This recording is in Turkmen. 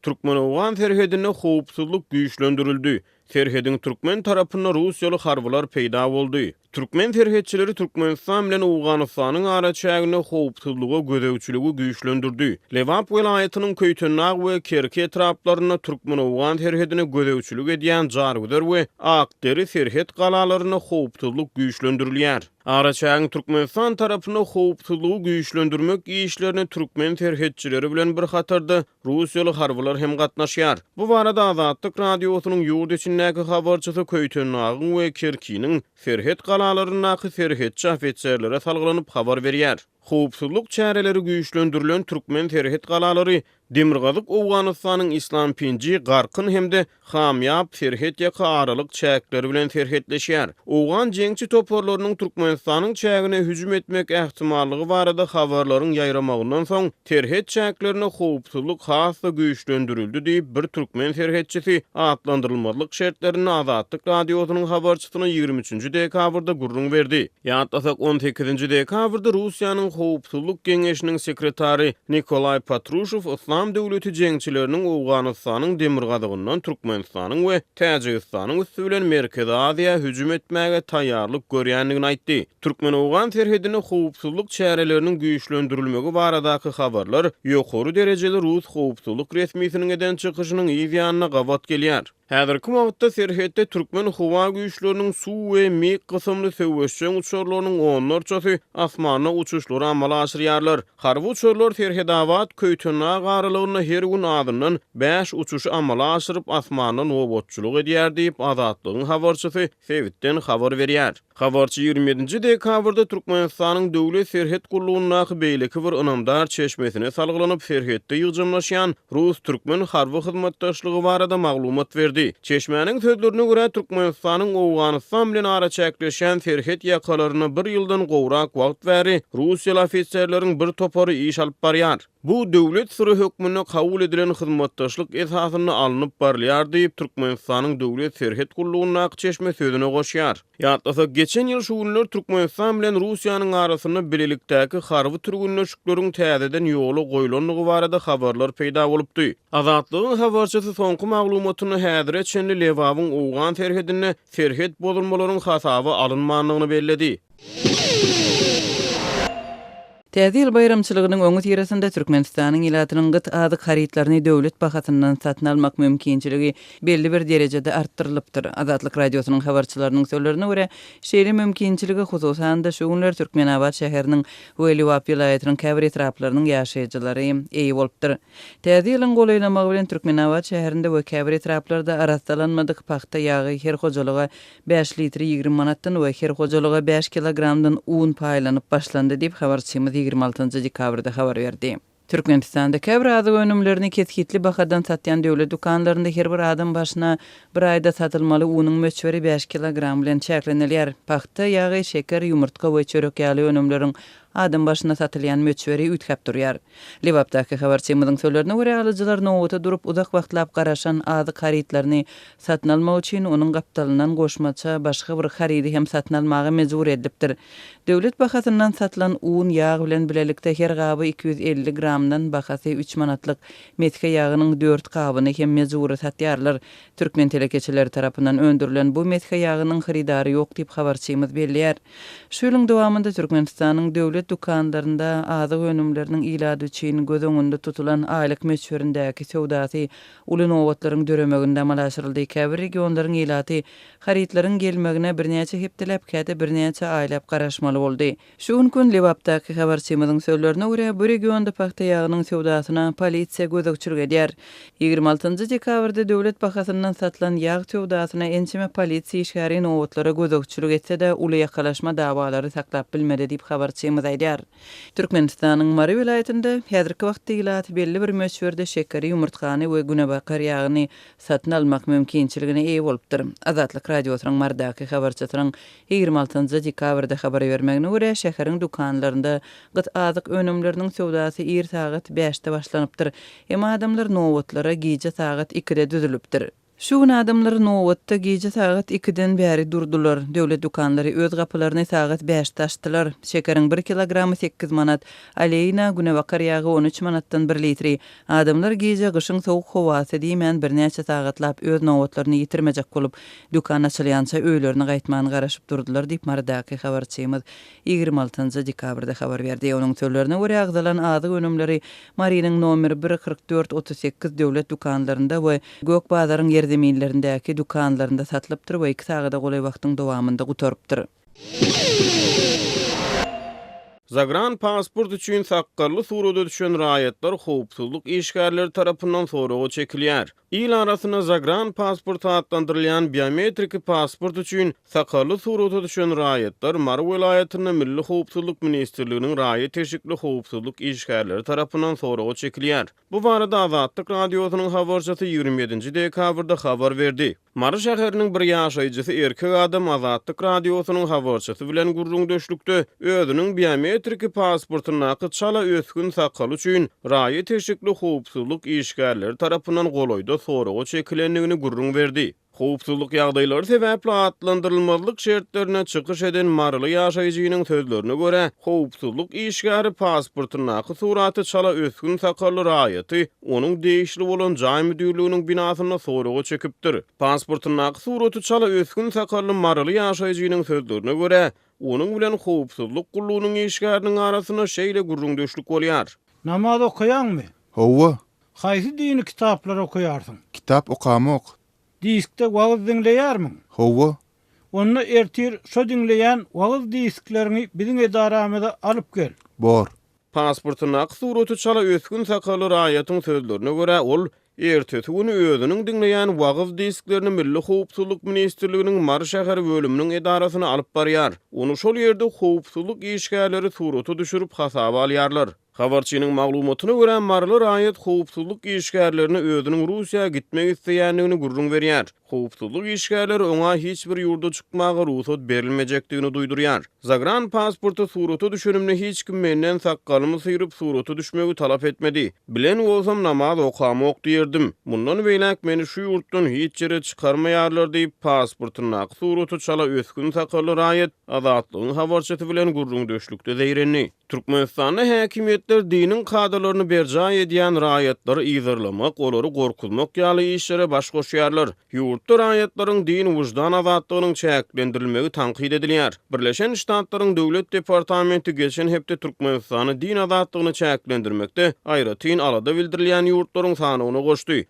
Türkmen-owgan serhedinde howpsuzlyk güýçlendirildi. Serhediň türkmen tarapynda russiýaly harbylar peýda boldy. Türkmen serhetçileri Türkmenistan bilen Owganystanyň araçäginde howpsuzlyga gözegçiligi güýçlendirdi. Lebap welaýatynyň Köýtendag we Kerki etraplarynda türkmen-owgan serhedine gözegçilik edýän Jargüzer we Akderi serhet galalarynda howpsuzlyk güýçlendirilýär. Araçägiň Türkmenistan tarapynda howpsuzlygy güýçlendirmek işlerine türkmen serhetçileri bilen bir hatarda russiýaly harbylar hem gatnaşýar. Bu barada Azatlyk Radiosynyň ýurt içindäki habarçysy Köýtendagyň we Kerkiniň serhet galalaryndaky serhetçi ofiserlere salgylanyp habar berýär. Howpsuzlyk çäreleri güýçlendirilen türkmen serhet galalary Demirgazyk Owganystanyň Islampinji, Garkyn hem-de Hamýap serhetýaka aralyk çäkleri bilen serhetleşýär. Owgan jeňçi toparlarynyň Türkmenistanyň çägine hüjüm etmek ähtimallygy barada habarlaryň ýaýramagyndan soň, serhet çäklerinde howpsuzlyk has-da güýçlendirildi diýip, bir türkmen serhetçisi atlandyrylmazlyk şertlerinde Azatlyk Radiosynyň habarçysyna 23 dekabrda gürrüň berdi. Ýatlasak, on sekizinji dekabrda Russiýanyň Howpsuzlyk geňeşiniň sekretary Nikolaý Patruşew Yslam döwleti jeňçileriniň Owganystanyň demirgazygyndan Türkmenistanyň we Täjigistanyň üsti bilen Merkezi Aziýa hüjüm etmäge taýýarlyk görýändigini aýtdy. Türkmen-owgan serhedinde howpsuzlyk çäreleriniň güýçlendirilmegi baradaky habarlar ýokary derejeli rus howpsuzlyk resmisiniň eden çykyşynyň yz ýanyna gabat gelýär. Häzirki wagtda serhetde türkmen howa güýçleriniň Su we MiG kysymly söweşjeň uçarlarynyň onlarçasy asmanda uçuşlary amala aşyrýarlar. Harby uçarlar Serhedabat-Köýtendag aralygynda her gün azyndan bäş uçuşy amala aşyryp, asmanda nobatçylyk edýär diýip, Azatlygyň habarçysy sebitden habar berýär. Habarçy 27-nji dekabrda Türkmenistanyň Döwlet serhet gullugyndaky beýleki bir ynamdar çeşmesine salgylanyp, serhetde ýygjamlaşýan rus-türkmen harby hyzmatdaşlygy barada maglumat berdi. Çeşmäniň sözlerine görä, Türkmenistanyň Owganystan bilen araçäkleşýän serhet ýakalarynda bir ýyldan gowrak wagt bäri russiýaly ofiserleriň bir topary iş alyp barýar. Bu döwlet syry hökmünde kabul edilen hyzmatdaşlyk esasynda alnyp barylýar diýip, Türkmenistanyň Döwlet serhet gullugyndaky çeşme sözüne goşýar. Ýatlasak, geçen ýyl şu günler Türkmenistan bilen Russiýanyň arasynda bilelikdäki harby türgenleşikleriň täzeden ýola goýlandygy barada habarlar peýda bolupdy. Azatlygyň habarçysy soňky maglumatynda häzire çenli Lebabyň owgan serhedinde serhet bozulmalaryň hasaba alynmandygyny belledi. Täze ýyl baýramçylygynyň öňüsyrasynda Türkmenistanyň ilatynyň gyt azyk harytlaryny döwlet bahasyndan satyn almak mümkinçiligi belli bir derejede artdyrylypdyr. Azatlyk Radiosynyň habarçylarynyň sözlerine görä, şeýle mümkinçilige hususan-da şu günler Türkmenabat şäheriniň we Lebap welaýatynyň käbir etraplarynyň ýaşaýjylary eýe bolupdyr. Täze ýylyň golaýlamagy bilen Türkmenabat şäherinde we käbir etraplarda arassalanmadyk pagta ýagy her hojalyga Bäş litri 20 manatdan we her hojalyga bäş kilogramdan un paýlanyp başlandy diýip, habarçymyz 26 dekabrda habar berdi. Türkmenistanda käbir azyk önümlerini kesgitli bahadan satýan döwlet dükanlarynda her bir adam başyna bir aýda satylmaly unuň möçberi bäş kilogram bilen çäklenilýär. Pagta ýagy, şeker, ýumurtga we çörek ýaly önümleriň adam başyna satylýan möçberi üýtgäp durýar. Lebapdaky habarçymyzyň sözlerine görä, alyjylar nobata durup uzak wagtlap garaşan azyk harytlaryny satyn almak üçin onuň gapdalyndan goşmaça başga bir harydy hem satyn almaga mejbur edilipdir. Döwlet bahasyndan satylan un, ýag bilen bilelikde her gaby 250 gramdan bahasy üç manatlyk mesge ýagynyň dört gabyny hem mejbury satýarlar. Türkmen telekeçileri tarapyndan öndürilen bu mesge ýagynyň hyrydary ýok diýip habarçymyz belleýär. Şu ýylyň dowamynda Türkmenistanyň döwlet dükanlarynda azyk önümleriniň ilat üçin göz öňünde tutulan aýlyk möçberindäki söwdasy uly nobatlaryň döremeginde amala aşyryldy. Käbir regionlaryň ilaty harytlaryň gelmegine birnäçe hepdeläp, käte birnäçe aýlap garaşmaly boldy. Şu günki gün Lebapdaky habarçymyzyň sözlerine görä, bu regionda pagta ýagynyň söwdasyna polisiýa gözegçilik edýär. 26 dekabrda döwlet bahasyndan satylan ýag söwdasyna ençeme polisiýa işgäri nobatlara gözegçilik etse-de, uly ýakalaşma dawalary saklap bilmedi diýip, habarçymyz aýdýar. Türkmenistanyň Mary welaýatynda häzirki wagtda ilat belli bir möçberde şekeri, ýumurtgany we günebakar ýagyny satyn almak mümkinçiligine eýe bolupdyr. Azatlyk Radiosynyň Marydaky habarçysynyň 26 dekabrda habar bermegine görä, şäheriň dükanlarynda gyt azyk önümleriniň söwdasy ir sagat bäşde başlanypdyr. Emma adamlar nobatlara gije sagat ikide düzülipdir. Şu gün adamlar nobatda gije sagat ikiden bäri durdular. Döwlet dükanlary öz gapylaryny sagat bäşde açdylar. Şekeriň bir kilogramy sekiz manat, oleýna, günebakar ýagy on üç manatdan bir litri. Adamlar gije gyşyň sowuk howasy diýmän birnäçe sagatlap öz nobatlaryny ýitirmejek bolup, dükan açylýança öýlerine gaýtman garaşyp durdular diýip, Marydaky habarçymyz 26 dekabrda habar berdi. Onuň sözlerine görä, agzalan azyk önümleri Marynyň nomer bir, 44, 38 döwlet dükanlarynda we Gök bazaryň ýerzeminlerindäki dükanlarynda satylypdyr we iki sagada golaý wagtyň dowamynda gutarypdyr. Zagran pasport üçin sakgally surata düşen raýatlar howpsuzlyk işgärleri tarapyndan soraga çekilýär. Il arasynda zagran pasport atlandyrylýan biometriki pasport üçin sakally surata düşen raýatlar Mary welaýatynda Milli howpsuzlyk ministrliginiň raýat eşikli howpsuzlyk işgärleri tarapyndan soraga çekilýär. Bu barada Azatlyk Radiosynyň habarçysy 27 dekabrda habar berdi. Mary şäheriniň bir ýaşaýjysy erkek adam Azatlyk Radiosynyň habarçysy bilen gürrüňdeşlikde özüniň biometriki pasportyndaky çala ösgün sakaly üçin raýat eşikli howpsuzlyk işgärleri tarapyndan golaýda soraga çekilendigini gürrüň berdi. Howpsuzlyk ýagdaýlary sebäpli atlandyrylmazlyk şertlerinde çykyş eden maryly ýaşaýjynyň sözlerine görä, howpsuzlyk işgäri pasportyndaky suraty çala ösgün sakally raýaty onuň degişli bolan jaý müdirliginiň binasynda soraga çekipdir. Pasportyndaky suraty çala ösgün sakally maryly ýaşaýjynyň sözlerine görä, onuň bilen howpsuzlyk gullugynyň işgäriniň arasynda şeýle gürrüňdeşlik bolýar. Namaz okaýaňmy? Hawa. Haýsy dini kitaplary okaýarsyň? Kitap okamok. Diskde wagyz diňleýärmiň? Hawa. Onda ertir şo diňleýän wagyz diskleriňi biziň edaramyza alyp gel. Bor. Pasportyndaky suraty çala ösgün sakally raýatyň sözlerine görä, ol ertesi güni özüniň diňleýän wagyz disklerini Milli howpsuzlyk ministrliginiň Mary şäher bölüminiň edarasyna alyp barýar. Ony şol ýerde howpsuzlyk işgärleri surata düşürip hasaba alýarlar. Habarçynyň maglumatyna görä, maryly raýat howpsuzlyk işgärlerine özüniň Russiýa gitmek isleýändigini gürrüň berýär. Howpsuzlyk işgärleri oňa hiç bir ýurda çykmaga rugsat berilmejekdigini duýdurýar. Zagran pasporta surata düşenimde hiç kim menden sakgalymy syryp surata düşmegi talap etmedi. Bilen bolsam namaz okamok diýerdim. Mundan beýläk meni şu ýurtdan hiç ýere çykarmaýarlar diýip, pasportyndaky suraty çala ösgün sakally raýat Azatlygyň habarçysy bilen gürrüňdeşlikde zeýrendi. Türkmenistanda häkimiýetler diniň kadalaryny berjaý edýän raýatlary yzarlamak, olary gorkuzmak ýaly işlere baş goşýarlar. Ýurtda raýatlaryň din-wyždan azatlygynyň çäklendirilmegi tankyt edilýär. Birleşen Ştatlaryň Döwlet departamenti geçen hepde Türkmenistany din azatlygyny çäklendirmekde aýratyn alada bildirilýän ýurtlaryň sanawyna goşdy.